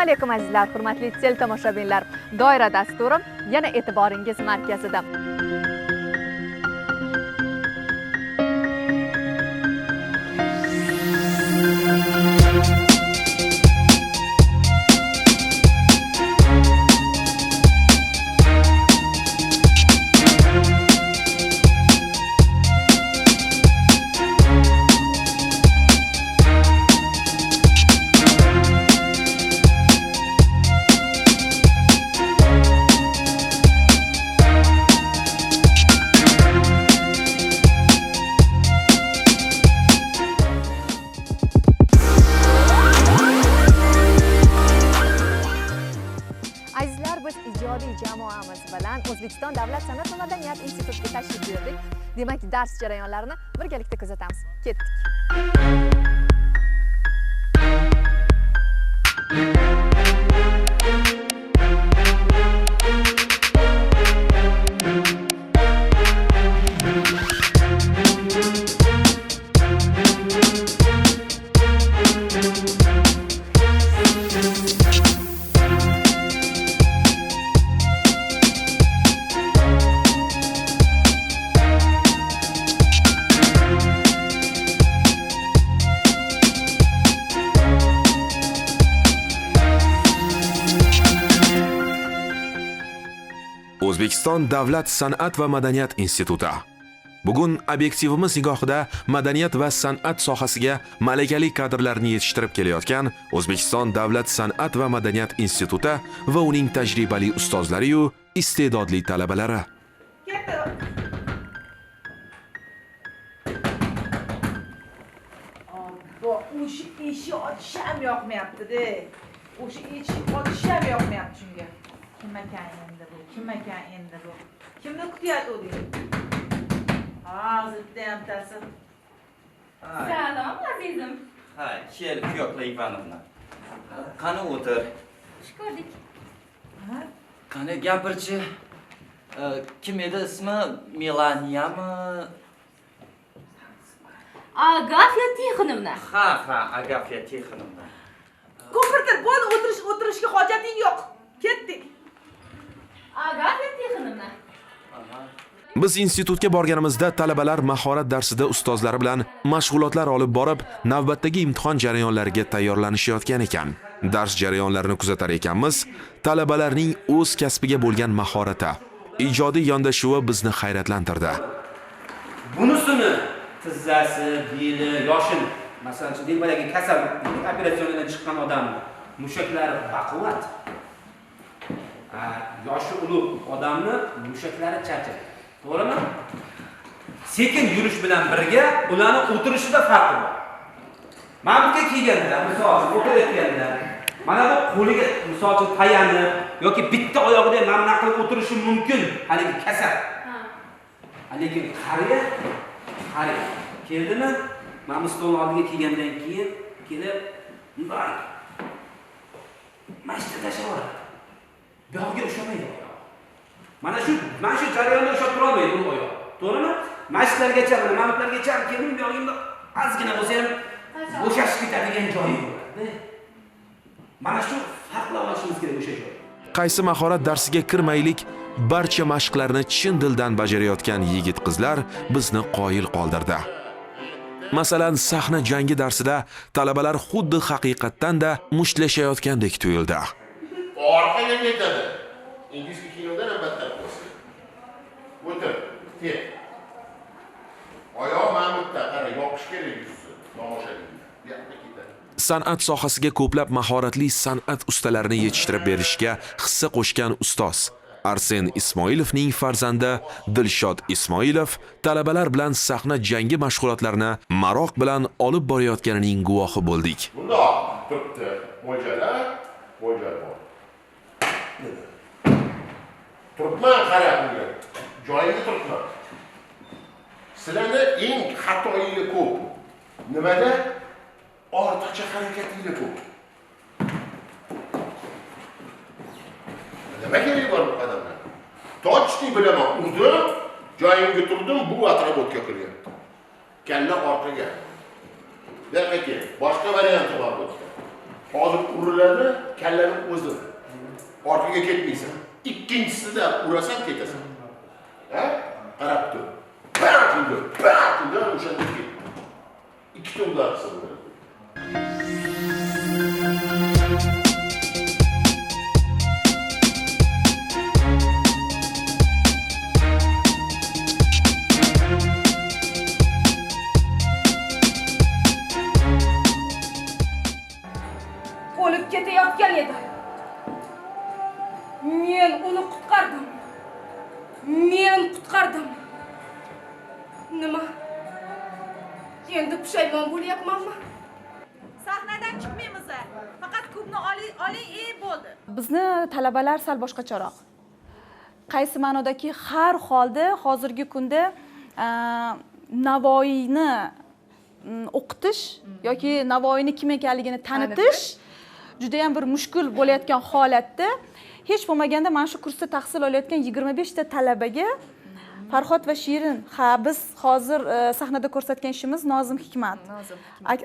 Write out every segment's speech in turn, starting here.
Alaykum azizlar, hurmatli teletomoshabinlar. Doira dasturi yana e'tiboringiz markazida. O'zbekiston Davlat san'at va madaniyat institutiga tashrif buyurdik. Demak, dars jarayonlarini birgalikda kuzatamiz. Ketdik. O'zbekiston Davlat san'at va madaniyat instituti. Bugun obyektivimiz nigohida madaniyat va san'at sohasiga malakali kadrlarni yetishtirib kelayotgan O'zbekiston Davlat san'at va madaniyat instituti va uning tajribali ustozlari-yu iste'dodli talabalari. O'sha eshik ochish ham yoqmayapti-da. O'sha eshik ochish ham yoqmayapti shunga. Kim ekan endi bu? Kim ekan endi bu? Kimni kutyapti? Hozir bittasi. Salom azizim. Ha, kel Fyokla Ivanovna. Qani o'tir. Xush ko'rdik. Qani gapirchi. Kim edi ismi? Melaniyami? Agafya Tixonovna. Ha, ha, Agafya Tixonovna. Ko'pirtir, bo'ldi, o'tirishga hojating yo'q. Ketdik. Agafya Tixonovna. Biz institutga borganimizda talabalar mahorat darsida ustozlari bilan mashg'ulotlar olib borib, navbatdagi imtihon jarayonlariga tayyorlanishayotgan ekan. Dars jarayonlarini kuzatar ekanmiz, talabalarning o'z kasbiga bo'lgan mahorati, ijodiy yondashuvi bizni hayratlantirdi. Bunisini tizzasi, beli, yoshini, masalan, delbadagi kasal, operatsiyadan chiqqan odam mushaklari baquvvat. Yoshi ulug' odamni mushaklari charchadi. To'g'rimi? Sekin yurish bilan birga ularni o'tirishida farqi bor. Mana bu yerga kelganda, misol uchun o'tirayotganda, mana bu qo'liga misol uchun tayanib yoki bitta oyog'ida mana bunaqa qilib o'tirishi mumkin, haligi kasal. Lekin qariya, qariya keldimi? Mana bu stol oldiga kelgandan keyin kelib bunday mana shu tashlab yuboradi. Bu yoqqa ushlamaydi oyoq. Mana shu jarayonda ushlab tura olmaydi bu oyoq. To'g'rimi? Mashqlargacha, mana mamutlargacha keldim, bu yoqda ozgina bo'lsa ham bo'shashib ketadigan joyi bo'ladi. Mana shu farqlab olishimiz kerak o'sha joy. Qaysi mahorat darsiga kirmaylik, barcha mashqlarni chin dildan bajarayotgan yigit-qizlar bizni qoyil qoldirdi. Masalan, sahna jangi darsida talabalar xuddi haqiqatdan-da mushtlashayotgandek tuyuldi. Orqaga ketadi. Ingliz kinodan ham battar bo'lsin. O'tir, ket. Oyoq mamutda, qara, yopish kerak yuzi tomoshabinga. Bu yoqqa ketadi. San'at sohasiga ko'plab mahoratli san'at ustalarini yetishtirib berishga hissa qo'shgan ustoz Arsen Ismoilovning farzandi Dilshod Ismoilov talabalar bilan sahna jangi mashg'ulotlarini maroq bilan olib borayotganining guvohi bo'ldik. Bundoq turibdi. Mo'ljala, mo'ljal bor. Turibman, qara bunga. Joyingda turibman. Sizlarni eng xatoyingiz ko'p. Nimada? Ortiqcha harakatingiz ko'p. Nima kerak bor bu qadamlar? Точно bilaman, urdim, joyimga turdim, bu отработка qilyapti. Kalla orqaga. Bu yoqqa kel. Boshqa varianti bor bu yerda. Hozir uriladi, kallani o'zi. Orqaga ketmaysan. Ikkinchisida urasan, ketasan. Ha? Qarab tur. Bam qildi, bam qildi, o'shanda ketdi. Ikkita ular qilsa bo'ladi. O'lib ketayotgan edi. Men uni qutqardim. Men qutqardim. Nima? Endi pushaymon bo'lyapmanmi? Sahnadan chiqmaymiz. Faqat kubni oling, bo'ldi. Bizni talabalar sal boshqacharoq. Qaysi ma'nodaki, har holda hozirgi kunda Navoiyni o'qitish yoki Navoiyni kim ekanligini tanitish juda ham bir mushkul bo'layotgan holatda hech bo'lmaganda mana shu kursda tahsil olayotgan 25 ta talabaga Farhod va Shirin, ha, biz hozir sahnada ko'rsatgan ishimiz Nozim Hikmat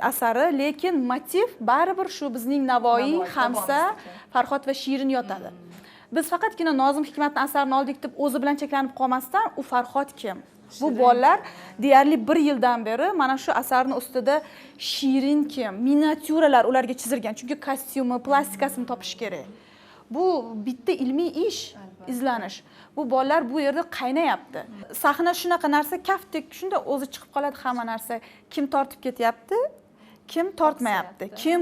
asari, lekin motiv baribir shu bizning Navoiy, Hamsa, Farhod va Shirin yotadi. Biz faqatgina Nozim Hikmatning asarini oldik deb o'zi bilan cheklanib qolmasdan, u Farhod kim? Bu bolalar deyarli bir yildan beri mana shu asarning ustida Shirin kim, miniatyuralar ularga chizilgan, chunki kostyumi, plastikasini topish kerak. Bu bitta ilmiy ish, izlanish. Bu bolalar bu yerda qaynayapti. Sahna shunaqa narsa, kaftdek shunda o'zi chiqib qoladi hamma narsa. Kim tortib ketyapti, kim tortmayapti. Kim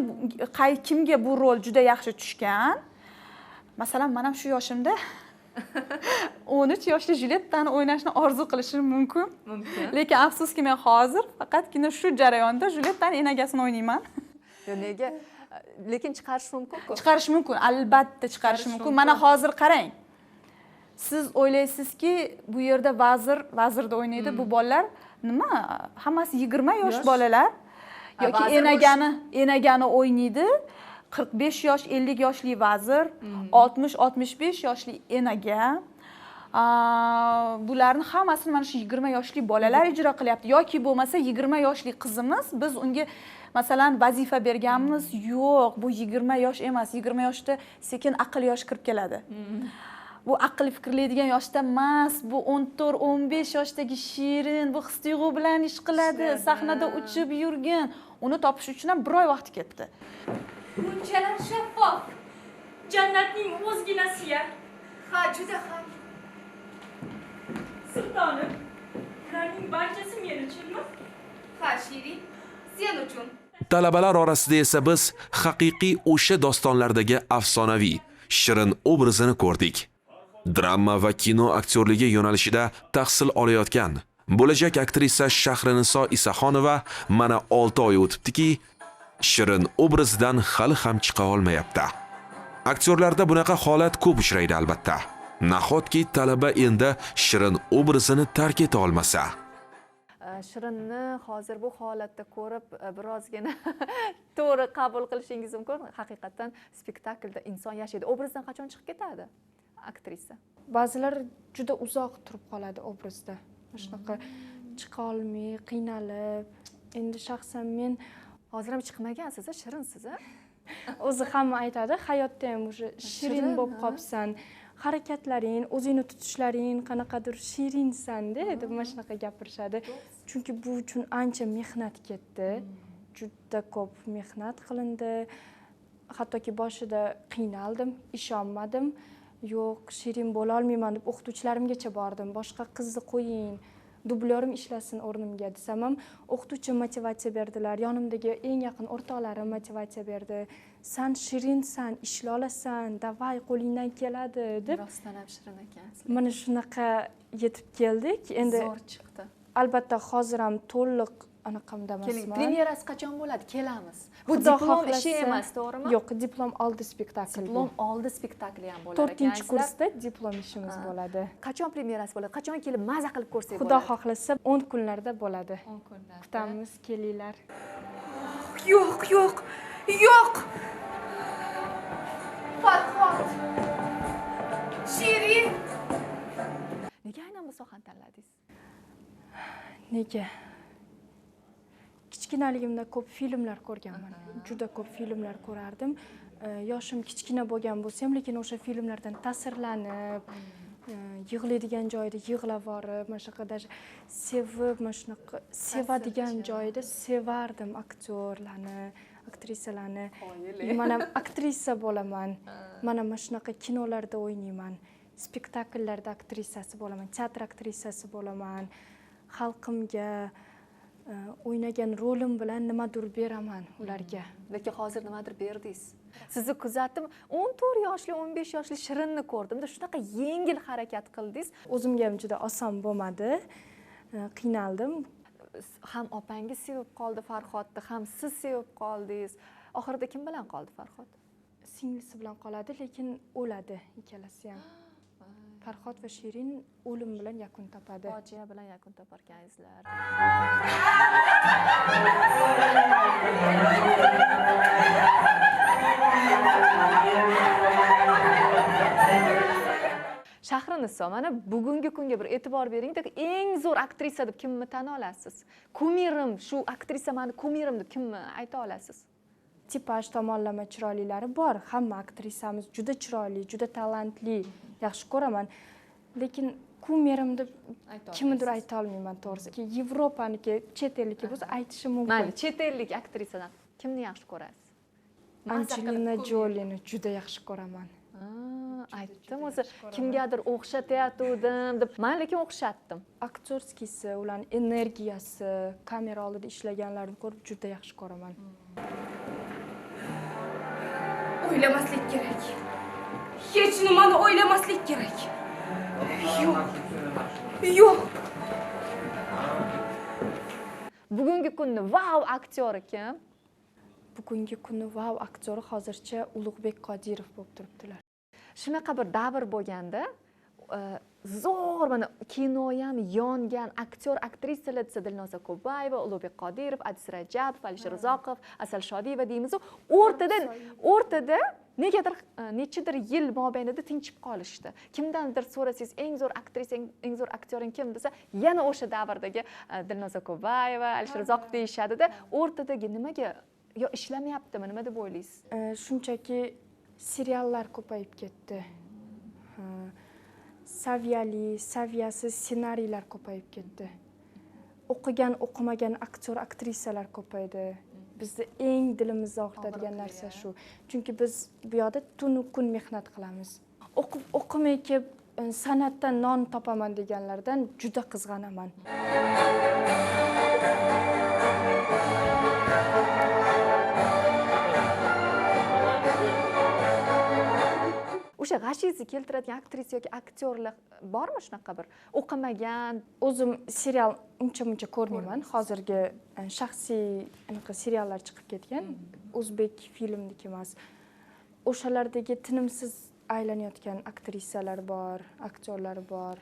kimga bu rol juda yaxshi tushgan. Masalan, men ham shu yoshimda 13 yoshli Juliyettani o'ynashni orzu qilishim mumkin. Lekin afsuski men hozir faqatgina shu jarayonda Juliyettani enagasini o'ynayman. Nega? Lekin chiqarish mumkin-ku. Chiqarish mumkin, albatta chiqarish mumkin. Mana hozir qarang. Siz o'ylaysizki, bu yerda vazirda o'ynaydi bu bolalar. Nima? Hammasi 20 yosh bolalar yoki enagani o'ynaydi. 45 yosh, 50 yoshli vazir, 60-65 yoshli enaga. Bularni hammasini mana shu 20 yoshli bolalar ijro qilyapti. Yoki bo'lmasa 20 yoshli qizimiz, biz unga masalan vazifa berganmiz, yo'q, bu 20 yosh emas, 20 yoshda sekin aql yosh kirib keladi. Bu aql fikrlaydigan yoshda emas, bu 14-15 yoshdagi Shirin, bu his-tuyg'u bilan ish qiladi, sahnada uchib yurgan. Uni topish uchun ham bir oy vaqt ketdi. Bunchalar shaffof, jannatning o'zginasi-ya. Ha, juda ham. Sultonim, ularning barchasi men uchunmi? Ha, Shirin, sen uchun. Talabalar orasida esa biz haqiqiy o'sha dostonlardagi afsonaviy Shirin obrazini ko'rdik. Drama va kino aktyorligi yo'nalishida tahsil olayotgan bo'lajak aktrisa Shahriniso Isaxonova mana 6 oy o'tibdiki, Shirin obrazidan hali ham chiqa olmayapti. Aktyorlarda bunaqa holat ko'p uchraydi albatta. Nahotki talaba endi Shirin obrazini tark eta olmasa? Shirinni hozir bu holatda ko'rib birozgina to'g'ri qabul qilishingiz mumkin. Haqiqatan spektaklda inson yashaydi. Obrazdan qachon chiqib ketadi aktrisa? Ba'zilar juda uzoq turib qoladi obrazda. Shunaqa chiqa olmay, qiynalib. Endi shaxsan men hozir ham chiqmagansiz, Shirinsiz, a? O'zi hamma aytadi, hayotda ham o'sha shirin bo'lib qolibsan. Harakatlaring, o'zingni tutishlaring qanaqadir shirinsan-da deb mana shunaqa gapirishadi. Chunki bu uchun ancha mehnat ketdi. Juda ko'p mehnat qilindi. Hattoki boshida qiynaldim, ishonmadim. Yo'q, shirin bo'la olmayman deb o'qituvchilarimgacha bordim. Boshqa qizni qo'ying, dublyorim ishlasin o'rnimga desam ham o'qituvchi motivatsiya berdilar. Yonimdagi eng yaqin o'rtoqlarim motivatsiya berdi. San shirinsan, ishla olasan, davay, qo'lingdan keladi deb. Rostdan ham shirin ekansiz. Mana shunaqa yetib keldik. Endi zo'r chiqdi. Albatta hozir ham to'liq anaqamda emasman. Keling, premyerasi qachon bo'ladi? Kelamiz. Bu diplom ishi emas, to'g'rimi? Yo'q, diplom oldi spektakl. Diplom oldi spektakli ham bo'lar ekan. 4-kursda diplom ishimiz bo'ladi. Qachon premyerasi bo'ladi? Qachon kelib maza qilib ko'rsak bo'ladi? Xudo xohlasa 10 kunlarda bo'ladi. 10 kunlarda. Kutamiz, kelinglar. Yo'q, yo'q, yo'q. Farhod. Shirin. Nega aynan bu sohani tanladingiz? Nega? Kichkinaligimda ko'p filmlar ko'rganman. Juda ko'p filmlar ko'rardim. Yoshim kichkina bo'lgan bo'lsa ham, lekin o'sha filmlardan ta'sirlanib, yig'laydigan joyida yig'lab borib, mana shunaqa даже sevib, mana shunaqa sevadigan joyida sevardim aktyorlarni, aktrisalarni. Men ham aktrisa bo'laman. Mana mana shunaqa kinolarda o'ynayman, spektakllarda aktrisasi bo'laman, teatr aktrisasi bo'laman. Xalqimga o'ynagan rolim bilan nimadir beraman ularga. Lekin hozir nimadir berdingiz. Sizni kuzatdim, 14 yoshli, 15 yoshli Shirinni ko'rdimda, shunaqa yengil harakat qildingiz. O'zimga ham juda oson bo'lmadi. Qiynaldim. Ham opangiz sevib qoldi Farhodni, ham siz sevib qoldingiz. Oxirida kim bilan qoldi Farhod? Singlisi bilan qoladi, lekin o'ladi ikkalasi ham. Farhod va Shirin o'lim bilan yakun topadi. Fojia bilan yakun topar ekansizlar. Shahriniso, mana bugungi kunga bir e'tibor bering-da, eng zo'r aktrisa deb kimni tan olasiz? Kumirim, shu aktrisa meni kumirim deb kimni ayta olasiz? Tipaj tomonlama chiroylilari bor. Hamma aktrisamiz juda chiroyli, juda talantli, yaxshi ko'raman. Lekin kumirim deb kimnidir ayta olmayman to'g'risi. Yevropaniki, chet elniki bo'lsa aytishim mumkin. Mayli, chet ellik aktrisadan kimni yaxshi ko'rasiz? Angelina Jolini juda yaxshi ko'raman. Aytdim o'zi kimgadir o'xshatayotgandim deb. Men lekin o'xshatdim. Aktyorskisi, ularning energiyasi, kamera oldida ishlaganlarini ko'rib juda yaxshi ko'raman. O'ylamaslik kerak. Hech nimani o'ylamaslik kerak. Yo'q. Yo'q. Bugungi kunni vau aktyori kim? Bugungi kunni vau aktyori hozircha Ulug'bek Qodirov bo'lib turibdilar. Shunaqa bir davr bo'lganda, zo'r mana kino ham yongan aktyor, aktrisalar desa Dilnoza Kobayeva, Ulug'bek Qodirov, Adis Rajabov, Alisher Uzoqov, Asal Shodiyeva deymiz. O'rtada negadir nechidir yil mobaynida tinchib qolishdi. Kimdandir so'rasangiz eng zo'r aktrisa, eng zo'r aktyoring kim desa, yana o'sha davrdagi Dilnoza Kobayeva, Alisher Uzoqov deyishadi-da. O'rtadagi nimaga yo ishlamayaptimi, nima deb o'ylaysiz? Shunchaki seriallar ko'payib ketdi. Saviyali, saviyasiz ssenariylar ko'payib ketdi. O'qigan, o'qimagan aktyor, aktrisalar ko'paydi. Bizni eng dilimizni og'ritadigan narsa shu. Chunki biz bu yoqda tunu kun mehnat qilamiz. O'qib, o'qimay kelib san'atdan non topaman deganlardan juda qizg'anaman. O'sha g'ashingizni keltiradigan aktrisa yoki aktyorlar bormi shunaqa bir o'qimagan? O'zim serial uncha-muncha ko'rmayman. Hozirgi shaxsiy anaqa seriallar chiqib ketgan, o'zbek filmniki emas. O'shalardagi tinimsiz aylanayotgan aktrisalar bor, aktyorlar bor.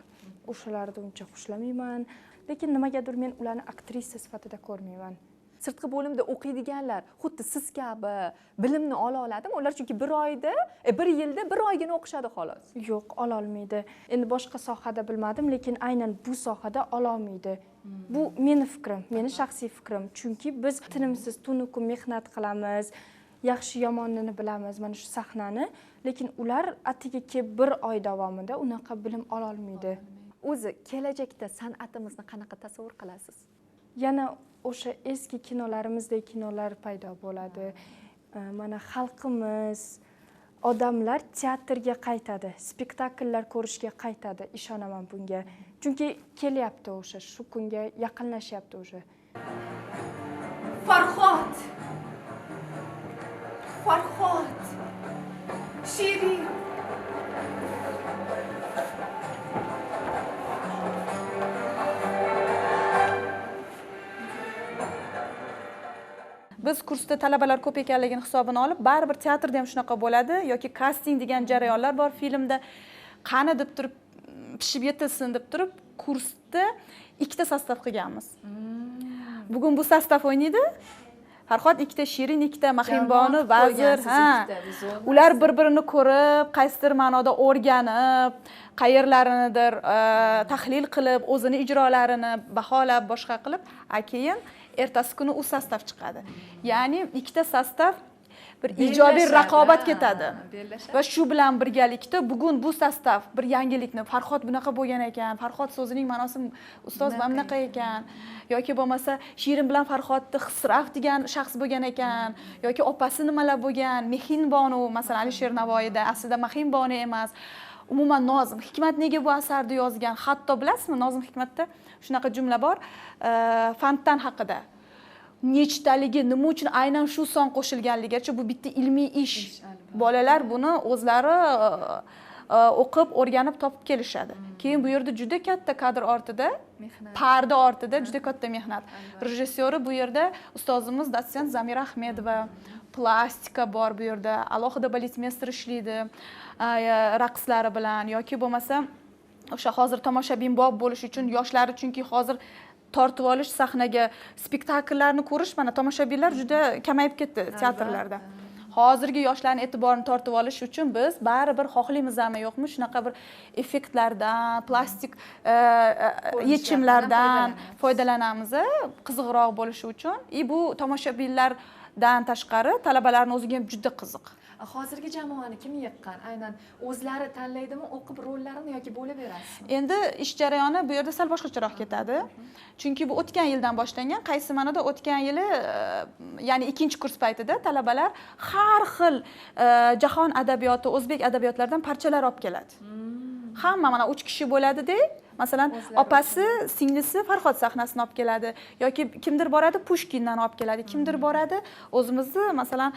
O'shalarni uncha xushlamayman. Lekin nimagadir men ularni aktrisa sifatida ko'rmayman. Sirtqi bo'limda o'qiydiganlar xuddi siz kabi bilimni ola oladimi? Ular chunki bir oyda, bir yilda bir oygina o'qishadi xolos. Yo'q, ola olmaydi. Endi boshqa sohada bilmadim, lekin aynan bu sohada ola olmaydi. Bu meni fikrim, meni shaxsiy fikrim. Chunki biz tinimsiz tunu kun mehnat qilamiz, yaxshi yomonini bilamiz mana shu sahnani, lekin ular atigi kelib bir oy davomida unaqa bilim ola olmaydi. O'zi kelajakda san'atimizni qanaqa tasavvur qilasiz? Yana o'sha eski kinolarimizdek kinolar paydo bo'ladi. Mana xalqimiz, odamlar teatrga qaytadi, spektakllar ko'rishga qaytadi, ishonaman bunga. Chunki kelyapti o'sha, shu kunga yaqinlashyapti o'sha. Farhod! Farhod! Shirin! Biz kursda talabalar ko'p ekanligini hisobini olib, baribir teatrda ham shunaqa bo'ladi yoki kasting degan jarayonlar bor filmda. Qani deb turib, pishib yetilsin deb turib, kursda ikkita sostav qilganmiz. Bugun bu sostav o'ynaydi. Farhod ikkita, Shirin ikkita, Mahimbonu, Vazir, ha. Ular bir-birini ko'rib, qaysidir ma'noda o'rganib, qayerlarinidir tahlil qilib, o'zini ijrolarini baholab, boshqa qilib, keyin Ertasi kuni u sostav chiqadi. Ya'ni ikkita sostav bir ijobiy raqobat ketadi. Va shu bilan birgalikda bugun bu sostav bir yangilikni, Farhod bunaqa bo'lgan ekan, Farhod so'zining ma'nosi ustoz mana bunaqa ekan, yoki bo'lmasa Shirin bilan Farhodni Xisraf degan shaxs bo'lgan ekan, yoki opasi nimalar bo'lgan, Mehinbonu, masalan, Alisher Navoiyda aslida Mahinbonu emas. Umuman Nozim Hikmat nega bu asarni yozgan? Hatto bilasizmi, Nozim Hikmatda shunaqa jumla bor, fontan haqida. Nechtaligi, nima uchun aynan shu son qo'shilganligicha bu bitta ilmiy ish. Bolalar buni o'zlari o'qib, o'rganib topib kelishadi. Keyin bu yerda juda katta kadr ortida, parda ortida juda katta mehnat. Rejissyori bu yerda ustozimiz dotsent Zamira Ahmedova, plastika bor bu yerda, alohida baletmeyster ishlaydi raqslari bilan, yoki bo'lmasa o'sha hozir tomoshabinbop bo'lish uchun yoshlari, chunki hozir tortib olish sahnaga spektakllarni ko'rish, mana tomoshabinlar juda kamayib ketdi teatrlarda. Hozirgi yoshlarning e'tiborini tortib olish uchun biz baribir xohlaymizmi yo'qmi shunaqa bir effektlardan, plastik yechimlardan foydalanamiz, qiziqroq bo'lishi uchun. Bu tomoshabinlardan tashqari talabalarning o'ziga ham juda qiziq. Hozirgi jamoani kim yiqqan? Aynan o'zlari tanlaydimi o'qib rollarini yoki bo'lib berasizmi? Endi ish jarayoni bu yerda sal boshqacharoq ketadi. Chunki bu o'tgan yildan boshlangan. Qaysi ma'noda o'tgan yili, ya'ni ikkinchi kurs paytida talabalar har xil jahon adabiyoti, o'zbek adabiyotlaridan parchalar olib keladi. Hamma mana 3 kishi bo'ladi-da. Masalan, opasi, singlisi Farhod sahnasini olib keladi, yoki kimdir boradi Pushkindan olib keladi, kimdir boradi o'zimizni masalan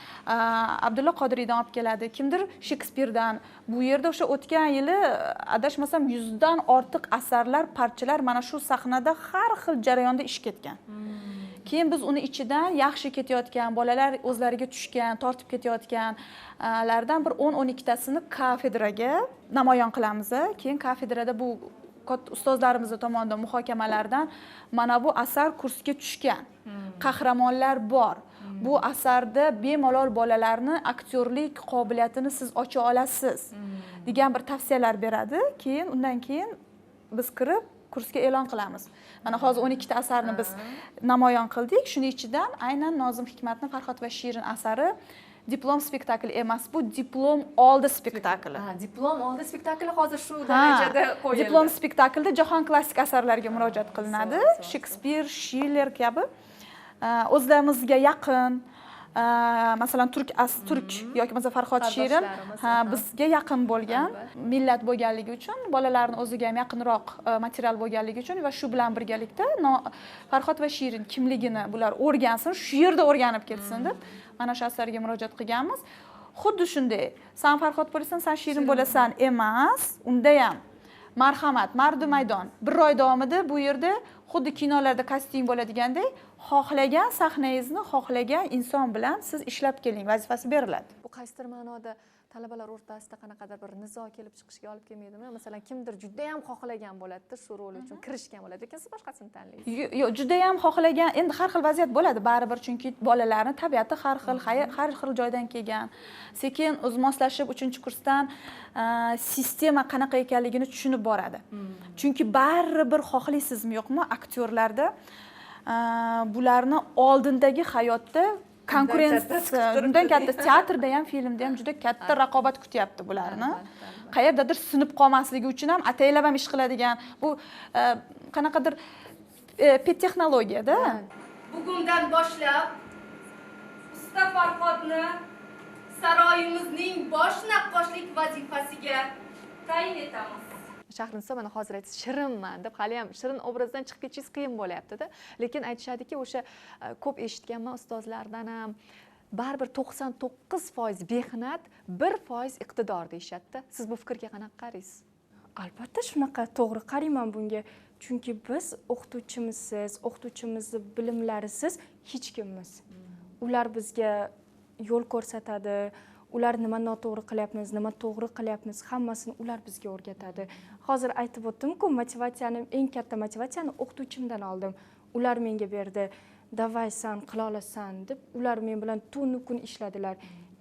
Abdulla Qodiriydan olib keladi, kimdir Shekspirdan. Bu yerda o'sha o'tgan yili adashmasam 100 dan ortiq asarlar, parchalar mana shu sahnada har xil jarayonda ish ketgan. Keyin biz uni ichidan yaxshi ketayotgan, bolalar o'zlariga tushgan, tortib ketayotganlardan bir 10-12 tasini kafedraga namoyon qilamiz. Keyin kafedrada bu ustozlarimiz tomonidan muhokamalardan mana bu asar kursga tushgan, qahramonlar bor. Bu asarda bemalol bolalarni aktyorlik qobiliyatini siz ocha olasiz degan bir tavsiyalar beradi. Keyin undan keyin biz kirib kursga e'lon qilamiz. Mana hozir 12 ta asarni biz namoyon qildik. Shuning ichidan aynan Nozim Hikmatning Farhod va Shirin asari diplom spektakli emas, bu diplom oldi spektakli. Ha, diplom oldi spektakli hozir shu darajada qo'yildi. Diplom spektaklda jahon klassik asarlariga murojaat qilinadi. Shekspir, Schiller kabi o'zlarimizga yaqin, masalan turk yoki masalan Farhod Shirin bizga yaqin bo'lgan millat bo'lganligi uchun, bolalarning o'ziga ham yaqinroq material bo'lganligi uchun va shu bilan birgalikda Farhod va Shirin kimligini bular o'rgansin, shu yerda o'rganib ketsin deb mana shu asarga murojaat qilganmiz. Xuddi shunday, san Farhod bo'lasan, san Shirin bo'lasan emas, unda ham marhamat, mardu maydon. Bir oy davomida bu yerda xuddi kinolarda kasting bo'ladigandek, xohlagan sahnangizni xohlagan inson bilan siz ishlab keling vazifasi beriladi. Bu qaysidir ma'noda talabalar o'rtasida qanaqadir bir nizo kelib chiqishiga olib kelmaydimi? Masalan, kimdir juda ham xohlagan bo'ladi-da, shu rol uchun kirishgan bo'ladi, lekin siz boshqasini tanlaysiz. Yo'q, juda ham xohlagan, endi har xil vaziyat bo'ladi baribir, chunki bolalarning tabiati har xil, har xil joydan kelgan. Sekin o'zi moslashib 3-kursdan sistema qanaqa ekanligini tushunib boradi. Chunki baribir xohlaysizmi yo'qmi, aktyorlarda bularni oldindagi hayotda konkurensiya undan katta, teatrda ham, filmda ham juda katta raqobat kutyapti bularni. Qayerdadir sinib qolmasligi uchun ham ataylab ham ish qiladigan bu qanaqadir pedtexnologiyada. Bugundan boshlab usta Farhodni saroyimizning bosh naqqoshlik vazifasiga tayin etamiz. Shahriniso mana hozir aytsiz shirinman deb, hali ham shirin obrazdan chiqib ketishingiz qiyin bo'lyapti-da. Lekin aytishadiki, o'sha ko'p eshitganman ustozlardan ham, baribir 99% mehnat, 1% iqtidor deyishadi-da. Siz bu fikrga qanaqa qaraysiz? Albatta shunaqa to'g'ri qarayman bunga. Chunki biz o'qituvchimizsiz, o'qituvchimizni bilimlarisiz hech kimmiz. Ular bizga yo'l ko'rsatadi. Ular nima noto'g'ri qilyapmiz, nima to'g'ri qilyapmiz, hammasini ular bizga o'rgatadi. Hozir aytib o'tdim-ku, motivatsiyani, eng katta motivatsiyani o'qituvchimdan oldim. Ular menga berdi, "Davay san, qila olasan" deb ular men bilan tunu kun ishladilar.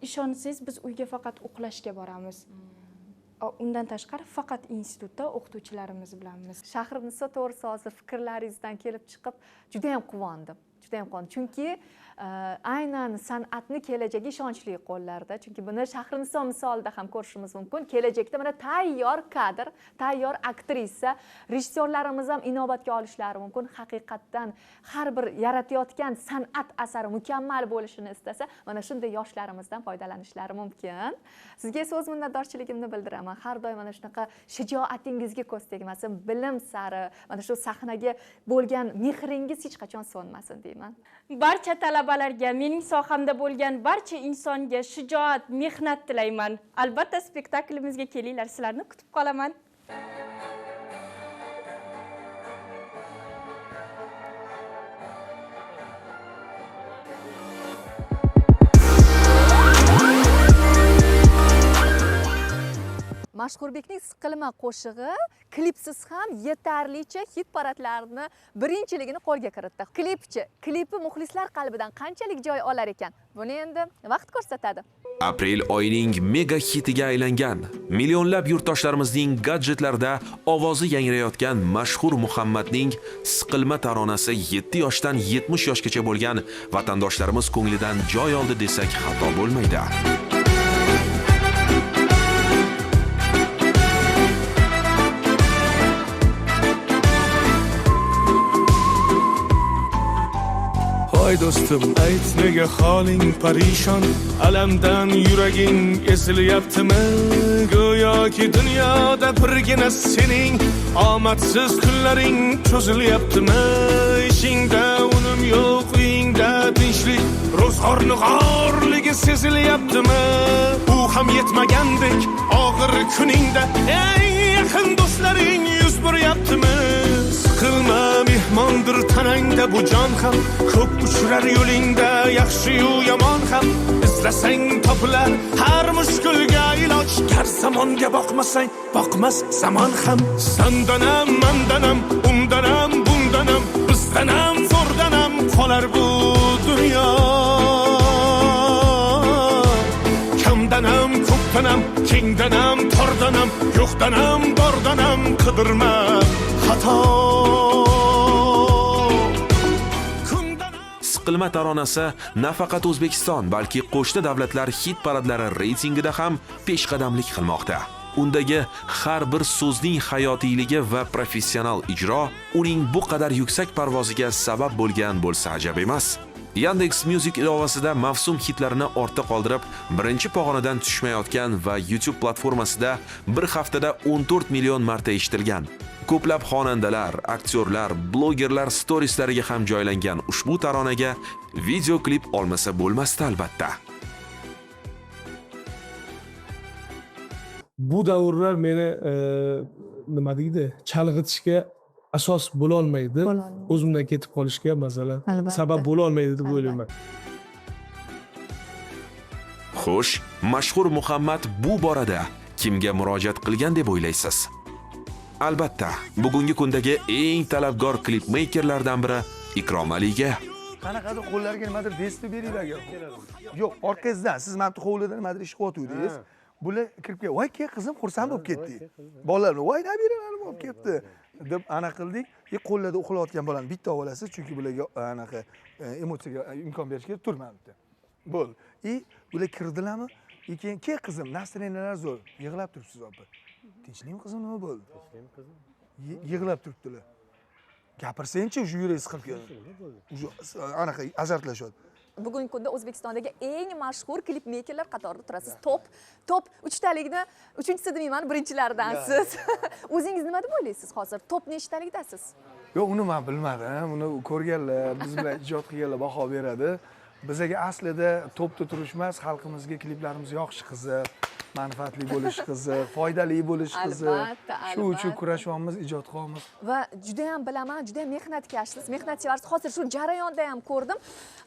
Ishonsangiz, biz uyga faqat uxlashga boramiz. Undan tashqari faqat institutda o'qituvchilarimiz bilanmiz. Shahriniso, to'g'risi hozir fikrlaringizdan kelib chiqib juda ham quvondim. Juda ham quvondim. Chunki aynan san'atni kelajagi ishonchli qo'llarda. Chunki buni Shahriniso misolida ham ko'rishimiz mumkin. Kelajakda mana tayyor kadr, tayyor aktrisa, rejissyorlarimiz ham inobatga olishlari mumkin. Haqiqatdan har bir yaratayotgan san'at asari mukammal bo'lishini istasa, mana shunday yoshlarimizdan foydalanishlari mumkin. Sizga esa o'z minnatdorchiligimni bildiraman. Har doim mana shunaqa shijoatingizga ko'z tegmasin, bilim sari, mana shu sahnaga bo'lgan mehringiz hech qachon so'nmasin deyman. Barcha talabalarga, mening sohamda bo'lgan barcha insonga shijoat, mehnat tilayman. Albatta spektaklimizga kelinglar, sizlarni kutib qolaman. Mashhurbekning Siqilma qo'shig'i klipsiz ham yetarlicha hit paradlarini birinchiligini qo'lga kiritdi. Klipchi, klipi muxlislar qalbidan qanchalik joy olar ekan? Buni endi vaqt ko'rsatadi. Aprel oyining mega hitiga aylangan, millionlab yurtdoshlarimizning gadjetlarida ovozi yangrayotgan mashhur Muhammadning Siqilma taronasi 7 yoshdan 70 yoshgacha bo'lgan vatandoshlarimiz ko'nglidan joy oldi desak xato bo'lmaydi. Voy do'stim, ayt nega holing parishon, alamdan yuraging ezilyaptimi? Go'yoki dunyoda birgina sening omadsiz kunlaring cho'zilyaptimi? Ishingda unum yo'q, uyingda tinchlik, ro'zg'orni g'orligi sezilyaptimi? U ham yetmagandek og'ir kuningda eng yaqin do'stlaring yuz buryaptimi? Siqilma, mehmondir tanangda bu jon ham, ko'p uchrar yo'lingda yaxshi-yu yomon ham. Izlasang topilar har mushkulga iloj, har zamonga boqmasang boqmas zamon ham. Sandan ham, mandan ham, undan ham, bundan ham, bizdan ham, zo'rdan ham qolar bu dunyo. Kamdan ham, ko'pdan ham, kengdan ham, tordan ham, yo'qdan ham, bordan ham qidirma xato. Siqilma taronasi nafaqat O'zbekiston, balki qo'shni davlatlar hit paradlari reytingida ham peshqadamlik qilmoqda. Undagi har bir so'zning hayotiyligi va professional ijro uning bu qadar yuksak parvoziga sabab bo'lgan bo'lsa ajab emas. Yandex Music ilovasida mavsum hitlarini ortda qoldirib, birinchi pog'onadan tushmayotgan va YouTube platformasida bir haftada 14 million marta eshitilgan. Ko'plab xonandalar, aktyorlar, blogerlar storieslariga ham joylangan ushbu taronaga video klip olmasa bo'lmasdi albatta. Bu davrlar meni nima deydi, chalg'itishga asos bo'la olmaydi. O'zimdan ketib qolishga masalan sabab bo'la olmaydi deb o'ylayman. Xo'sh, mashhur Muhammad bu borada kimga murojaat qilgan deb o'ylaysiz? Albatta, bugungi kundagi eng talabgor klipmeykerlardan biri Ikrom Aliga. Qanaqadir qo'llariga nimadir destib beringlar. Yo'q, orqangizdan siz mana bu hovlida nimadir ish qilyotgandingiz. Bular kirib kelib, "Voy, qizim xursand bo'lib ketdik." Bolalar, "Voy, nabiralarim olib kelibdi." deb ana qildik. Qo'llarda uxlayotgan bolani bitta olasiz, chunki bularga anaqa emotsiyaga imkon berish kerak, turma bitta. Bo'ldi. Ular kirdilarmi? Keyin, "Ke qizim, настроениялар zo'r." Yig'lab turibsiz opa. Tinchlikmi qizim, nima bo'ldi? Tinchlikmi qizim? Yig'lab turibdilar. Gapirsangchi, shu yuragi siqilib ketadi. Уже anaqa azartlashadi. Bugungi kunda O'zbekistondagi eng mashhur klipmeykerlar qatorida turasiz. Top uchtalikni, uchinchisi demayman, birinchilardansiz. O'zingiz nima deb o'ylaysiz hozir? Top nechtalikdasiz? Yo'q, uni men bilmadim. Uni ko'rganlar, biz bilan ijod qilganlar baho beradi. Bizaga aslida topda turish emas, xalqimizga kliplarimiz yoqishi qiziq, manfaatli bo'lishi qiziq, foydali bo'lishi qiziq. Shu uchun kurashyapmiz, ijod qilyapmiz. Va juda ham bilaman, juda ham mehnatkashsiz, mehnatsevarsiz. Hozir shu jarayonda ham ko'rdim.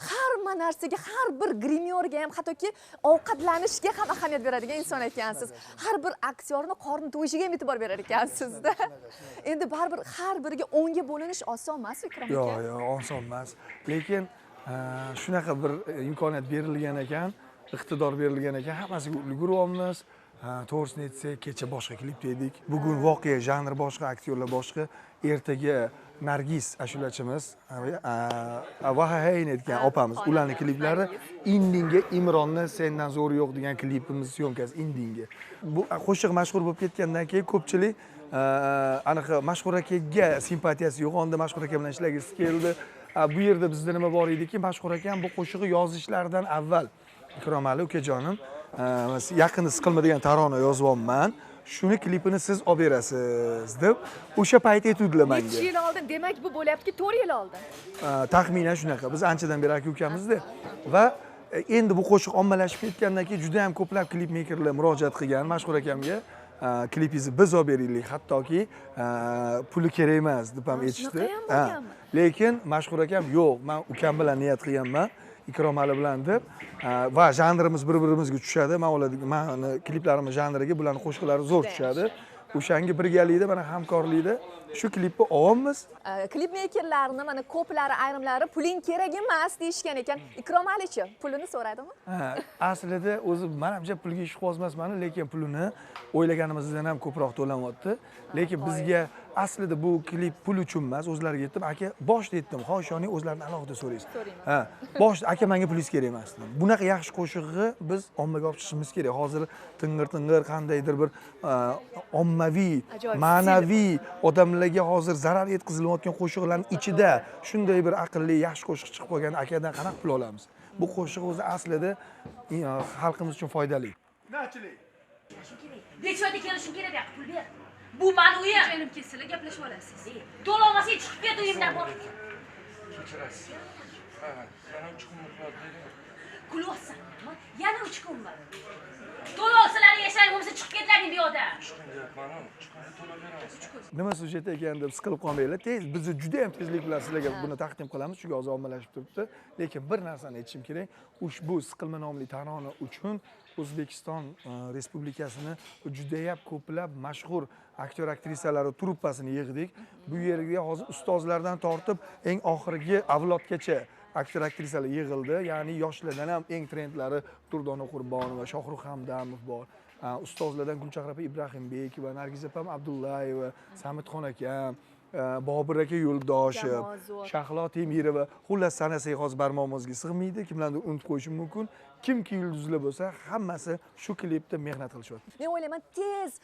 Har bir narsaga, har bir grimyorga ham, hattoki ovqatlanishga ham ahamiyat beradigan inson ekansiz. Har bir aktyorni qorni to'yishiga ham e'tibor berar ekansizda. Endi baribir har biriga o'nga bo'linish oson emas, Ikrom aka. Yo'q, yo'q, oson emas. Lekin shunaqa bir imkoniyat berilgan ekan, iqtidor berilgan ekan, hammasiga ulguryapmiz. To'g'risini aytsak, kecha boshqa klipda edik. Bugun voqea janri boshqa, aktyorlar boshqa. Ertaga Nargiz ashulachimiz, Vahayni aytgan opamiz, ularning kliplari Indinga Imronni sendan zo'ri yo'q degan klipimiz syomkasi Indinga. Bu qo'shiq mashhur bo'lib ketgandan keyin ko'pchilik anaqa Mashhur akaga simpatiyasi yo'g'ondi, Mashhur aka bilan ishlagisi keldi. Bu yerda bizda nima bor ediki, Mashhur akam bu qo'shig'i yozishlaridan avval Ikromali ukajonim yaqinda siqilma degan tarona yozyapman. Shuni klipini siz olib berasiz deb o'sha payt aytuvdilar menga. Necha yil oldin? Demak, bu bo'lyaptiki 4 yil oldin. Taxminan shunaqa. Biz anchadan beri aka-ukamizda va endi bu qo'shiq ommalashib ketgandan keyin juda ham ko'plab klipmeykerlar murojaat qilgan Mashhur akamga. Klipingizni biz olib beraylik, hattoki puli kerak emas deb ham aytishdi. Lekin Mashhur akam yo'q, men ukam bilan niyat qilganman, Ikromali bilan deb va janrimiz bir-birimizga tushadi. Men ularning meni kliplarim janriga bularning qo'shiqlari zo'r tushadi. O'shanga birgalikda, mana hamkorlikda shu klipni olamiz. Klipmeykerlarni mana ko'plari, ayrimlari puling kerak emas deyishgan ekan. Ikromalichi pulini so'radimi? Ha, aslida o'zi menimcha pulga ishqiboz emasman, lekin pulini o'ylaganimizdan ham ko'proq to'lanyapti. Lekin bizga aslida bu klip pul uchun emas, o'zlariga aytdim, aka, boshda aytdim, xo'sh, o'zlarini alohida so'raysiz. Ha, boshda aka menga pulingiz kerak emas dedim. Bunaqa yaxshi qo'shig'i biz ommaga olib chiqishimiz kerak. Hozir ting'ir-ting'ir qandaydir bir ommaviy, ma'naviy odamlarga hozir zarar yetkazilayotgan qo'shiqlarning ichida shunday bir aqlli, yaxshi qo'shiq chiqib qolgan akadan qanaqa pul olamiz? Bu qo'shiq o'zi aslida xalqimiz uchun foydali. Nachlik. Necha kelishim kerak, bu yoqqa pul ber. Bu mani uyim. Jonim kelsinlar, gaplashib olasiz. To'la olmasang chiqib ket uyimdan bor. Kechirasiz. Ha, yana 3 kun muhlat bering. Kulyapsanmi? Yana 3 kunmi? To'la olsalar yashang, bo'lmasa chiqib ketlaring bu yoqdan. 3 kun deyapman-ku, 3 kunda to'lab beramiz. Nima syujet ekan deb siqilib qolmanglar. Tez biz juda ham tezlik bilan sizlarga buni taqdim qilamiz, chunki hozir ommalashib turibdi. Lekin bir narsani aytishim kerak, ushbu siqilma nomli tarona uchun O'zbekiston Respublikasini juda ham ko'plab mashhur aktyor aktrisalari truppasini yig'dik. Bu yerga hozir ustozlardan tortib eng oxirgi avlodgacha aktyor aktrisalar yig'ildi. Ya'ni yoshlardan ham eng trendlari Durdona Qurbonova, Shohrux Hamdamov bor. Ustozlardan Gulchehra opa Ibrahimbekova, Nargiz opam Abdullayeva, Samitxon akam, Bobur aka Yo'ldoshev, Shahlo Temirova. Xullas sanasak hozir barmog'imizga sig'maydi, kimlarnidir unutib qo'yishim mumkin. Kimki yulduzlar bo'lsa, hammasi shu klipda mehnat qilishyapti. Men o'ylayman, tez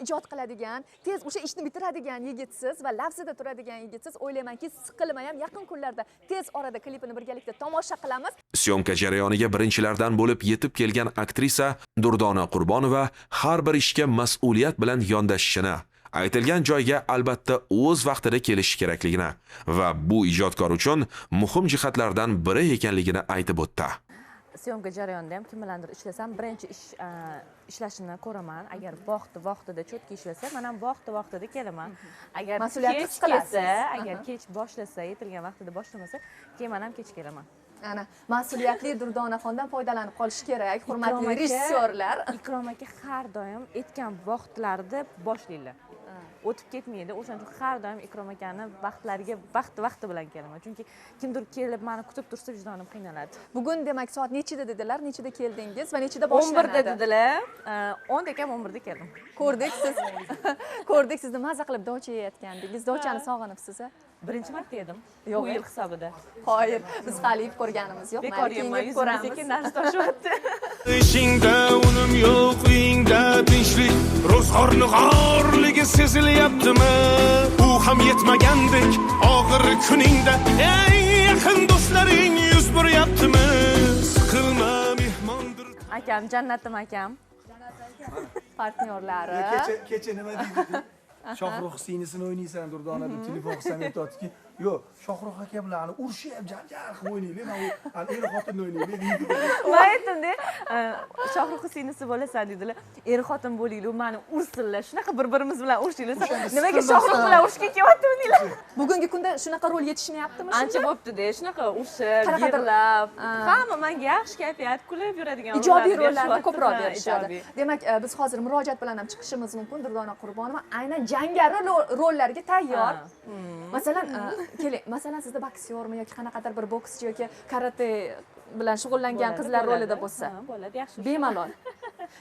ijod qiladigan, tez o'sha ishni bitiradigan yigitsiz va lafzida turadigan yigitsiz. O'ylaymanki, siqilma ham yaqin kunlarda tez orada klipini birgalikda tomosha qilamiz. Syomka jarayoniga birinchilardan bo'lib yetib kelgan aktrisa Durdona Qurbonova har bir ishga mas'uliyat bilan yondashishini, aytilgan joyga albatta o'z vaqtida kelishi kerakligini va bu ijodkor uchun muhim jihatlardan biri ekanligini aytib o'tdi. Syomka jarayonida ham kim bilandir ishlasam, birinchi ishlashini ko'raman. Agar vaqti-vaqtida cho'tki ishlasa, men ham vaqti-vaqtida kelaman. Agar kech kelsa, agar kech boshlasa, yetilgan vaqtida boshlamasa, keyin men ham kech kelaman. Ana mas'uliyatli Durdonaxondan foydalanib qolish kerak, hurmatli rejissyorlar. Ikrom aka har doim aytgan vaqtlarida boshlaylar. O'tib ketmaydi. O'shaning uchun har doim Ikrom akani vaqtlariga vaqti bilan kelaman. Chunki kimdir kelib meni kutib tursa vijdonim qiynaladi. Bugun demak soat nechida dedilar, nechida keldingiz va nechida boshlanadi? 11da dedilar. 10da kam 11da keldim. Ko'rdik siz. Ko'rdik sizni maza qilib docha yeyotgandingiz. Dochani sog'inibsiz a? Birinchi marta yedim. Yo'q, yil hisobida. Qoyil, biz hali yeb ko'rganimiz yo'q. Bekor yemay, yuzimiz sekin narsa toshyapti. Ishingda unum yo'q, uyingda tinchlik, ro'zg'orni g'orligi sezilyaptimi? U ham yetmagandek og'ir kuningda eng yaqin do'stlaring yuz buryaptimi? Siqilma mehmondir. Akam, jannatim akam. Partnyorlari. Kecha nima deydi? Shohrux singlisini o'ynaysan Durdona deb telefon qilsam aytadiki, yo'q, Shohrux aka bilan urushib janjal qilib o'ynaylik, men u er xotinni o'ynaylik deydi. Men aytdim-da, Shohrux singlisi bo'lasan dedilar. Er xotin bo'linglar, meni ursinlar. Shunaqa bir-birimiz bilan urushinglar. Nimaga Shohrux bilan urushga kelyapti deylar. Bugungi kunda shunaqa rol yetishmayaptimi shunda? Ancha bo'pti-da, shunaqa urushib, yig'lab, hamma menga yaxshi kayfiyat, kulib yuradigan ijobiy rollarni ko'proq berishadi. Demak, biz hozir murojaat bilan ham chiqishimiz mumkin. Durdona Qurbonova aynan jangari rollarga tayyor. Masalan, keling, masalan sizda boksyormi yoki qanaqadir bir bokschi yoki karate bilan shug'ullangan qizlar rolida bo'lsa, bo'ladi, yaxshi. Bemalol.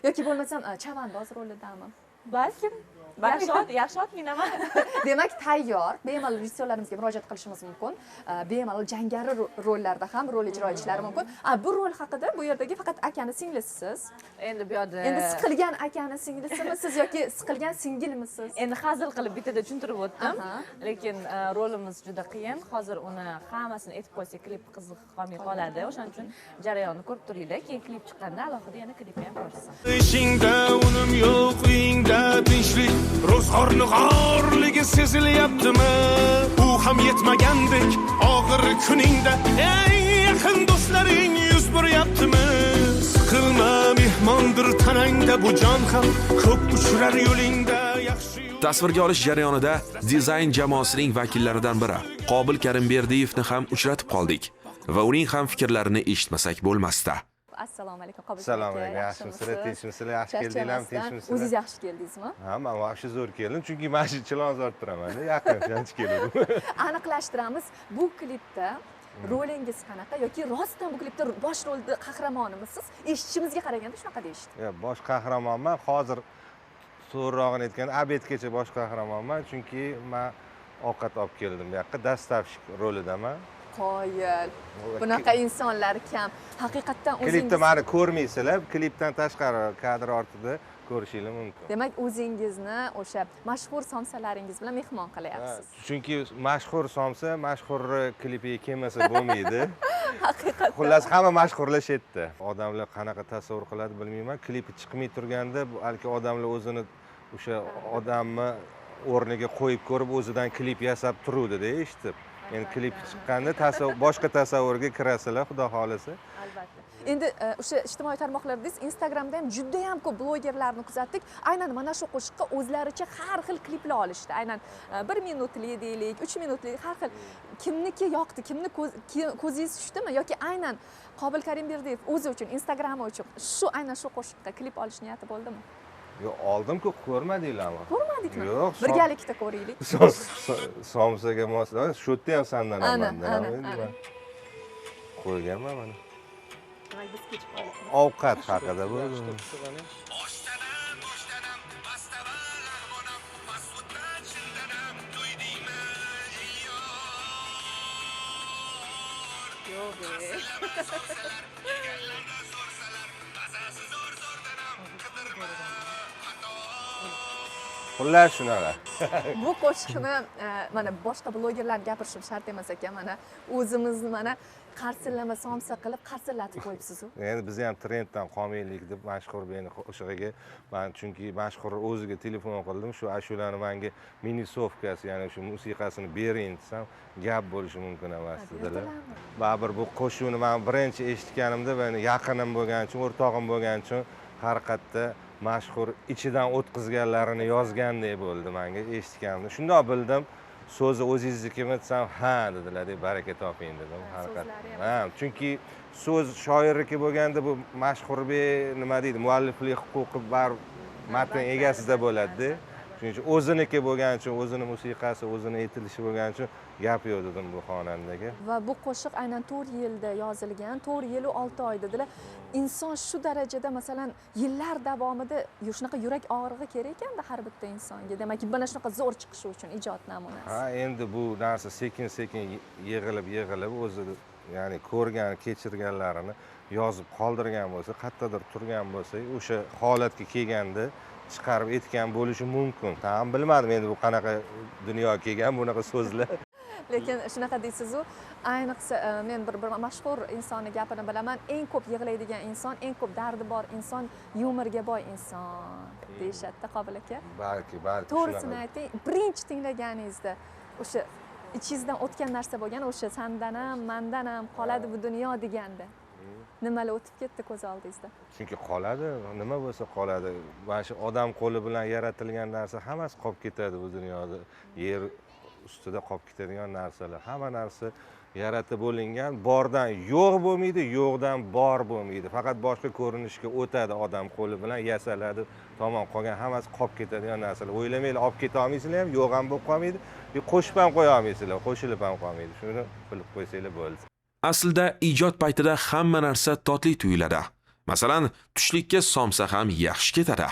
Yoki bo'lmasam chavandoz rolidami? Balkim. Yaxshi ot minaman. Demak, tayyor. Bemalol rejissyorlarimizga murojaat qilishimiz mumkin. Bemalol jangari rollarda ham rol ijro etishlari mumkin. Bu rol haqida bu yerdagi faqat akani singlisisiz. Endi bu yerda endi siqilgan akani singlisimisiz yoki siqilgan singilmisiz? Endi hazil qilib bittada tushuntirib o'tdim. Lekin rolimiz juda qiyin. Hozir uni hammasini aytib qo'ysak, klip qiziq qolmay qoladi. O'shaning uchun jarayonni ko'rib turinglar. Keyin klip chiqqanda alohida yana klipni ham ko'rasiz. Ishingda unum yo'q, uyingda tinchlik. Ro'zg'orni g'orligi sezilyaptimi? U ham yetmagandek og'ir kuningda eng yaqin do'stlaring yuz buryaptimi? Siqilma, mehmondir tanangda bu jon ham, ko'p uchrar yo'lingda yaxshi. Tasvirga olish jarayonida dizayn jamoasining vakillaridan biri Qobil Karimberdiyevni ham uchratib qoldik va uning ham fikrlarini eshitmasak bo'lmasdi. Assalomu alaykum Qobil. Assalomu alaykum. Yaxshimisizlar, tinchmisizlar? Yaxshi keldinglarmi, tinchmisizlar? O'zingiz yaxshi keldingizmi? Ha, men yaxshi zo'r keldim, chunki men shu Chilonzorda turaman, yaqin shuncha keldim. Aniqlashtiramiz, bu klipda rolingiz qanaqa yoki rostdan bu klipda bosh rolda qahramonimisiz? Eshitishimizga qaraganda shunaqa deyishdi. Yo'q, bosh qahramonman. Hozir to'g'rirog'ini aytganda, obedgacha bosh qahramonman, chunki men ovqat olib keldim bu yoqqa, dostavщик rolidaman. Qoyil. Bunaqa insonlar kam. Haqiqatdan o'zingiz klipda meni ko'rmaysizlar, klipdan tashqari kadr ortida ko'rishingiz mumkin. Demak, o'zingizni o'sha mashhur somsalaringiz bilan mehmon qilyapsiz. Chunki mashhur somsa mashhur klipiga kelmasa bo'lmaydi. Haqiqatdan. Xullas, hamma mashhurlar shu yerda. Odamlar qanaqa tasavvur qiladi bilmayman. Klipi chiqmay turganda balki odamlar o'zini o'sha odamni o'rniga qo'yib ko'rib, o'zidan klip yasab turuvdi-da, eshitib. Endi klip chiqqanda boshqa tasavvurga kirasizlar, xudo xolasa. Albatta. Endi o'sha ijtimoiy tarmoqlarda, Instagramda ham juda ham ko'p blogerlarni kuzatdik. Aynan mana shu qo'shiqqa o'zlaricha har xil kliplar olishdi. Aynan 1 minutli deylik, 3 minutli har xil. Kimniki yoqdi, kimni ko'zingiz tushdimi yoki aynan Qobil Karimberdiyev o'zi uchun, Instagrami uchun shu aynan shu qo'shiqqa klip olish niyati bo'ldimi? Yo'q, oldim-ku, ko'rmadinglarmi? Ko'rmadikmi? Yo'q. Birgalikda ko'raylik. Somsaga mos, shu yerda ham sandan olmandan. Qo'yganman mana. Demak, biz kech qoldik. Ovqat haqida bu. Yo'q. Xullas shunaqa. Bu qo'shiqni mana boshqa blogerlar gapirishim shart emas ekan, mana o'zimizni mana qarsillama somsa qilib qarsillatib qo'yibsiz-u. Endi biz ham trenddan qolmaylik deb mashhur meni qo'shig'iga, men chunki mashhur o'ziga telefon qildim, shu ashulani menga minisovkasi, ya'ni shu musiqasini bering desam, gap bo'lishi mumkin emas dedilar. Baribir bu qo'shiqni men birinchi eshitganimda, meni yaqinim bo'lgani uchun, o'rtog'im bo'lgani uchun har qayerda mashhur ichidan o'tkazganlarini yozgandek bo'ldi menga eshitganimda. Shundoq bildim, so'zi o'zingiznikimi desam, ha dedilar, deb baraka toping dedim. Ha, chunki so'z shoirniki bo'lganda bu mashhurbek nima deydi, mualliflik huquqi bar matn egasida bo'ladi-da. Shuning uchun o'ziniki bo'lgani uchun, o'zini musiqasi, o'zini aytilishi bo'lgani uchun gap yo'q dedim bu xonandaga. Va bu qo'shiq aynan 4 yilda yozilgan, 4 yil va 6 oy dedilar. Inson shu darajada, masalan, yillar davomida shunaqa yurak og'rig'i kerak ekanda har bitta insonga. Demak, mana shunaqa zo'r chiqishi uchun ijod namunasi. Ha, endi bu narsa sekin-sekin yig'ilib o'zi, ya'ni ko'rgan, kechirganlarini yozib qoldirgan bo'lsa, qayerdadir turgan bo'lsa, o'sha holatga kelganda chiqarib aytgan bo'lishi mumkin. Tam bilmadim endi bu qanaqa dunyoga kelgan bunaqa so'zlar. Lekin shunaqa deysiz-u, ayniqsa men bir mashhur insonning gapini bilaman, eng ko'p yig'laydigan inson, eng ko'p dardi bor inson, yumorga boy inson deyishadi-da Qobil aka. Balki, balki. To'g'risini ayting, birinchi tinglaganingizda o'sha ichingizdan o'tgan narsa bo'lgan, o'sha sandan ham, mandan ham qoladi bu dunyo deganda. Nimalar o'tib ketdi ko'z oldingizda? Chunki qoladi, nima bo'lsa qoladi. Mana shu odam qo'li bilan yaratilgan narsa hammasi qolib ketadi bu dunyoda. Yer ustida qolib ketadigan narsalar, hamma narsa yaratib bo'lingan, bordan yo'q bo'lmaydi, yo'qdan bor bo'lmaydi. Faqat boshqa ko'rinishga o'tadi, odam qo'li bilan yasaladi, tamom, qolgan hammasi qolib ketadigan narsalar. O'ylamanglar, olib keta olmaysizlar ham, yo'q ham bo'lib qolmaydi, qo'shib ham qo'ya olmaysizlar, qo'shilib ham qolmaydi. Shuni bilib qo'ysanglar bo'ldi. Aslida ijod paytida hamma narsa totli tuyuladi. Masalan, tushlikka somsa ham yaxshi ketadi.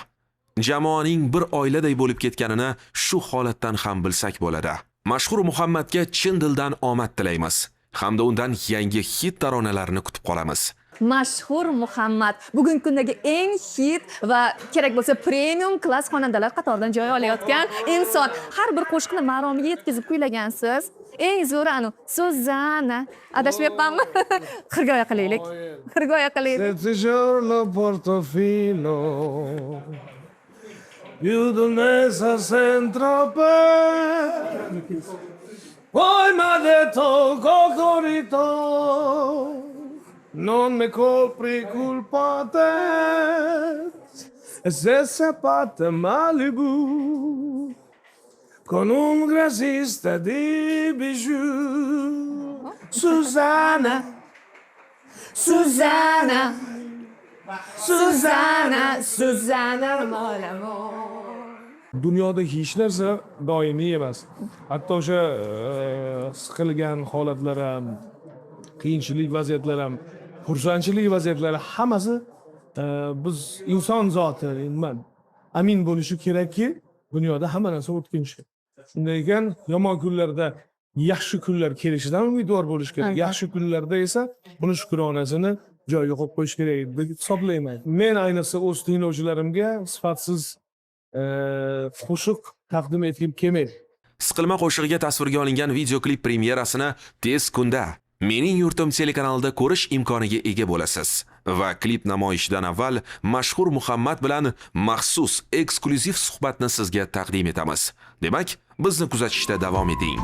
Jamoaning bir oiladay bo'lib ketganini shu holatdan ham bilsak bo'ladi. Mashhur Muhammadga chin dildan omad tilaymiz hamda undan yangi hit taronalarni kutib qolamiz. Mashhur Muhammad bugungi kundagi eng hit va kerak bo'lsa premium klass xonandalar qatoridan joy olayotgan inson. Har bir qo'shiqni maromiga yetkazib kuylagansiz. Eng zo'ri anu Suzana. Adashmayapmanmi? Xirgoya qilaylik. Xirgoya qilaylik. Mezzogiorno Portofino più d'un mese a Saint-Tropez. Poi m'ha detto Cocorito, non mi colpri colpa te. E se sapate Malibu con un grossista di bijou. Susanna, Susanna, Susanna, Susanna mon amour. Dunyoda hech narsa doimiy emas. Hatto o'sha siqilgan holatlar ham, qiyinchilik vaziyatlar ham, xursandchilik vaziyatlari hammasi biz inson zoti nima amin bo'lishi kerakki, dunyoda hamma narsa o'tkinchi. Shunday ekan, yomon kunlarda yaxshi kunlar kelishidan umidvor bo'lish kerak. Yaxshi kunlarda esa buni shukronasini joyiga qo'yib qo'yish kerak deb hisoblayman. Men ayniqsa o'z tinglovchilarimga sifatsiz qo'shiq taqdim etgim kelmaydi. Siqilma qo'shig'iga tasvirga olingan videoklip premyerasini tez kunda Mening yurtim telekanalida ko'rish imkoniga ega bo'lasiz va klip namoyishidan avval mashhur Muhammad bilan maxsus eksklyuziv suhbatni sizga taqdim etamiz. Demak, bizni kuzatishda davom eting.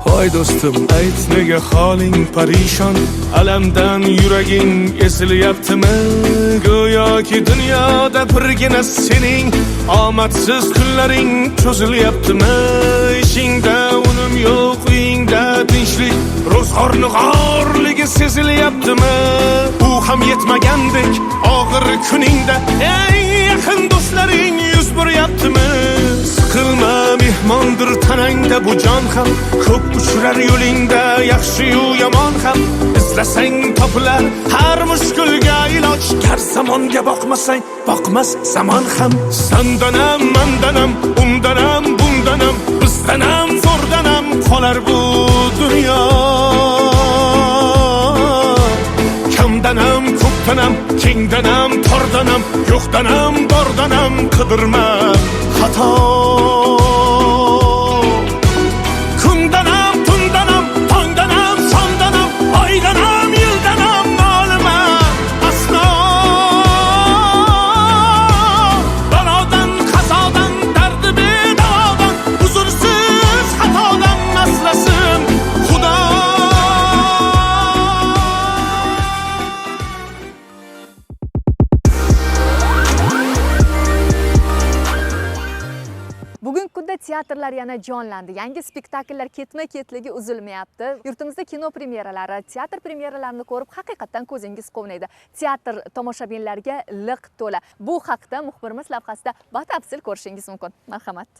Hoy do'stim, ayt nega holing parishon, alamdan yuraging esilyaptimi? Go'yoki dunyoda birgina sening omadsiz kunlaring cho'zilyaptimi? Ishingda unum yo'q, uyingda tinchlik, ro'zg'orni g'orligi sezilyaptimi? U ham yetmagandek og'ir kuningda eng yaqin do'stlaring yuz buryaptimi? Siqilma, mehmondir tanangda bu jon ham, ko'p uchrar yo'lingda yaxshi-yu yomon ham. Izlasang topilar har mushkulga iloj, har zamonga boqmasang boqmas zamon ham. Sandan ham, mandan ham, undan ham, bundan ham, bizdan ham, zo'rdan ham qolar bu dunyo. Kamdan ham, ko'pdan ham, kengdan ham, tordan ham, yo'qdan ham, bordan ham qidirma xato. Kundan ham, tundan ham, tongdan ham, shomdan ham, oydan ham, yildan ham nolima aslo. Balodan, qazodan, dardi bedavodan, huzursiz xatodan asrasin Xudo. Bugungi kunda teatrlar yana jonlandi. Yangi spektakllar ketma-ketligi uzilmayapti. Yurtimizda kino premyeralari, teatr premyeralarini ko'rib haqiqatan ko'zingiz quvnaydi. Teatr tomoshabinlarga liq to'la. Bu haqda muxbirimiz lavhasida batafsil ko'rishingiz mumkin. Marhamat.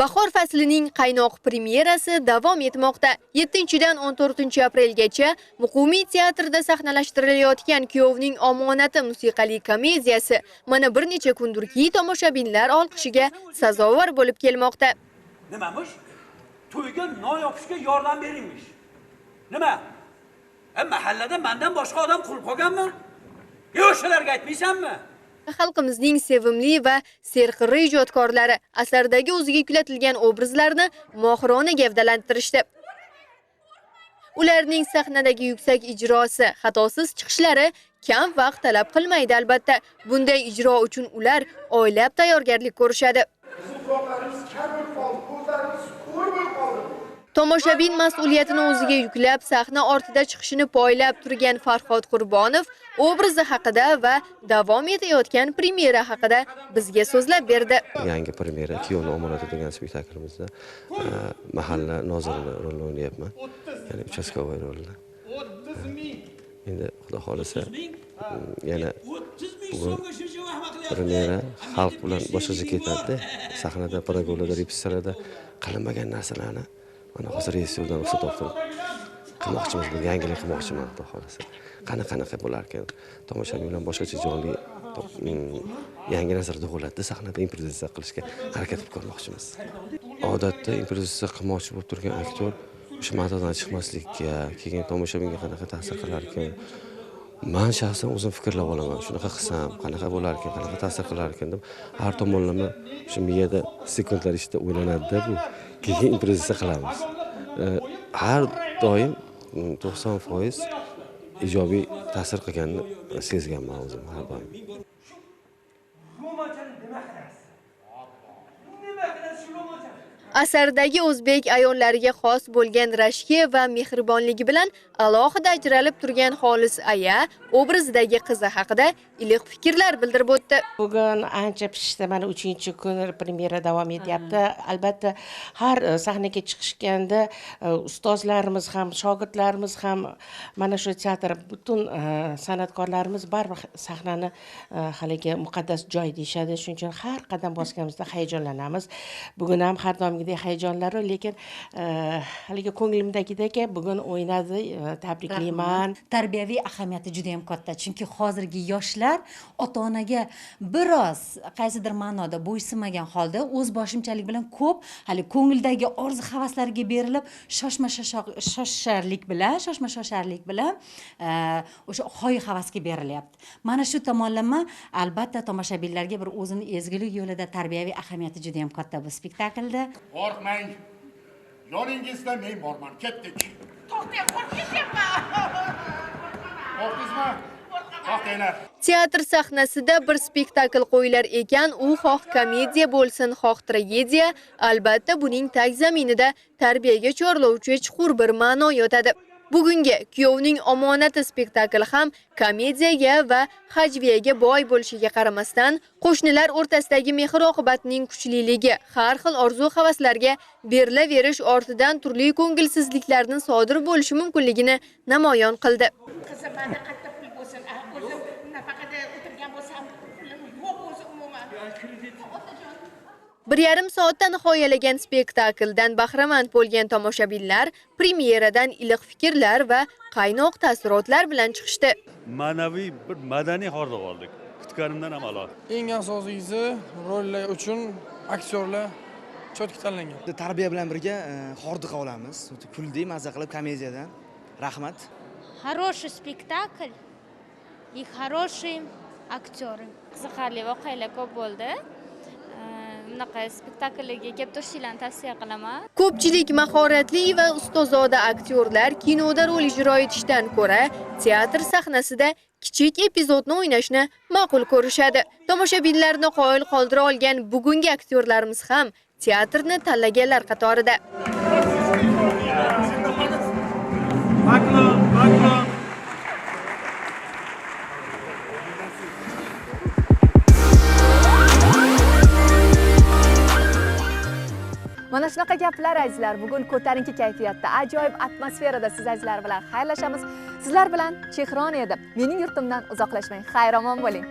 Bahor faslining qaynoq premyerasi davom etmoqda. 7-dan 14-aprelgacha Muqimiy teatrida sahnalashtirilayotgan Kuyovning omonati musiqali komediyasi mana bir necha kundurki tomoshabinlar olqishiga sazovor bo'lib kelmoqda. Nimamış? To'yga non yopishga yordam beringmish. Nima? Mahallada mendan boshqa odam qurib qolganmi? Yo'q, shularga aytmaysanmi? Xalqimizning sevimli va serqirra ijodkorlari asardagi o'ziga yuklatilgan obrazlarni mohirona gavdalantirishdi. Ularning sahnadagi yuksak ijrosi, xatosiz chiqishlari kam vaqt talab qilmaydi albatta. Bunday ijro uchun ular oylab tayyorgarlik ko'rishadi. Tomoshabin mas'uliyatini o'ziga yuklab, sahna ortida chiqishini poylab turgan Farhod Qurbonov obrazi haqida va davom etayotgan premyera haqida bizga so'zlab berdi. Yangi premyera Kuyovning omonati degan spektaklimizda mahalla nozirini rolini o'ynayapman. Ya'ni uchastkovoy rolini. Endi Xudo xolasa yana bugun premyera xalq bilan boshqacha ketadi. Sahnada, progolarda, repetitsiyalarda qilinmagan narsalarni mana hozir rejissyordan ruxsat olib qilmoqchimiz, bu yangilik qilmoqchiman, xudo xolasa. Qanaqa bo'larkan? Tomoshabin bilan boshqacha jonli yangi narsalar tug'iladi, sahnada improvizatsiya qilishga harakat qilib ko'rmoqchimiz. Odatda improvizatsiya qilmoqchi bo'lib turgan aktyor o'sha matodan chiqmaslikka, keyin tomoshabinga qanaqa ta'sir qilar ekan? Men shaxsan o'zim fikrlab olaman, shunaqa qilsam qanaqa bo'lar ekan, qanaqa ta'sir qilar ekan deb har tomonlama shu miyada sekundlar ichida o'ylanadi-da bu. Keyin improvizatsiya qilamiz. Har doim 90% ijobiy ta'sir qilganini sezganman o'zim har doim. Asardagi o'zbek ayollariga xos bo'lgan rashki va mehribonligi bilan alohida ajralib turgan Xolis aya obrazidagi qizi haqida iliq fikrlar bildirib o'tdi. Bugun ancha pishdi, mana 3-kun premyera davom etyapti. Albatta har sahnaga chiqishganda ustozlarimiz ham, shogirdlarimiz ham, mana shu teatr butun san'atkorlarimiz baribir sahnani haligi muqaddas joy deyishadi. Shuning uchun har qadam bosganimizda hayajonlanamiz. Bugun ham har doimgidek hayajonlar, lekin haligi ko'nglimdagidek bugun o'ynadi, tabriklayman. Tarbiyaviy ahamiyati juda ham katta, chunki hozirgi yoshlar ota-onaga biroz qaysidir ma'noda bo'ysunmagan holda o'z boshimchalik bilan ko'p hali ko'ngildagi orzu havaslarga berilib shoshma shosharlik bilan o'sha hoy havasga berilyapti. Mana shu tomonlama albatta tomoshabinlarga bir o'zini ezgulik yo'lida tarbiyaviy ahamiyati juda ham katta bu spektaklda. Qo'rqmang. Yoningizda men borman. Ketdik. To'xtang, qo'rqib ketyapman. Qo'rqdingizmi? To'xtanglar. Teatr sahnasida bir spektakl qo'yilar ekan, u xoh komediya bo'lsin, xoh tragediya, albatta buning tag zaminida tarbiyaga chorlovchi chuqur bir ma'no yotadi. Bugungi Kuyovning omonati spektakli ham komediyaga va hajviyaga boy bo'lishiga qaramasdan, qo'shnilar o'rtasidagi mehr-oqibatning kuchliligi, har xil orzu-havaslarga berilaverish ortidan turli ko'ngilsizliklarning sodir bo'lishi mumkinligini namoyon qildi. Qizim, menda qattiq pul bo'lsin, o'zim nafaqada o'tirgan bo'lsam, pulim yo'q o'zi umuman. 1,5 soatda nihoyalagan spektakldan bahramand bo'lgan tomoshabinlar premyeradan iliq fikrlar va qaynoq taassurotlar bilan chiqishdi. Ma'naviy bir madaniy hordiq oldik. Kutganimdan ham a'lo. Eng asosiysi rollar uchun aktyorlar cho'tki tanlangan. Tarbiya bilan birga hordiq olamiz. Kuldik, mazza qilib komediyadan. Rahmat. Хороший спектакль и хорошие актеры. Qiziqarli voqealar ko'p bo'ldi. Bunaqa spektaklga kelib turishinglarni tavsiya qilaman. Ko'pchilik mahoratli va ustozoda aktyorlar kinoda rol ijro etishdan ko'ra teatr sahnasida kichik epizodni o'ynashni ma'qul ko'rishadi. Tomoshabinlarni qoyil qoldira olgan bugungi aktyorlarimiz ham teatrni tanlaganlar qatorida. Mana shunaqa gaplar azizlar, bugun ko'tarinki kayfiyatda, ajoyib atmosferada siz azizlar bilan xayrlashamiz. Sizlar bilan Chehron edi. Mening yurtimdan uzoqlashmang. Xayr omon bo'ling.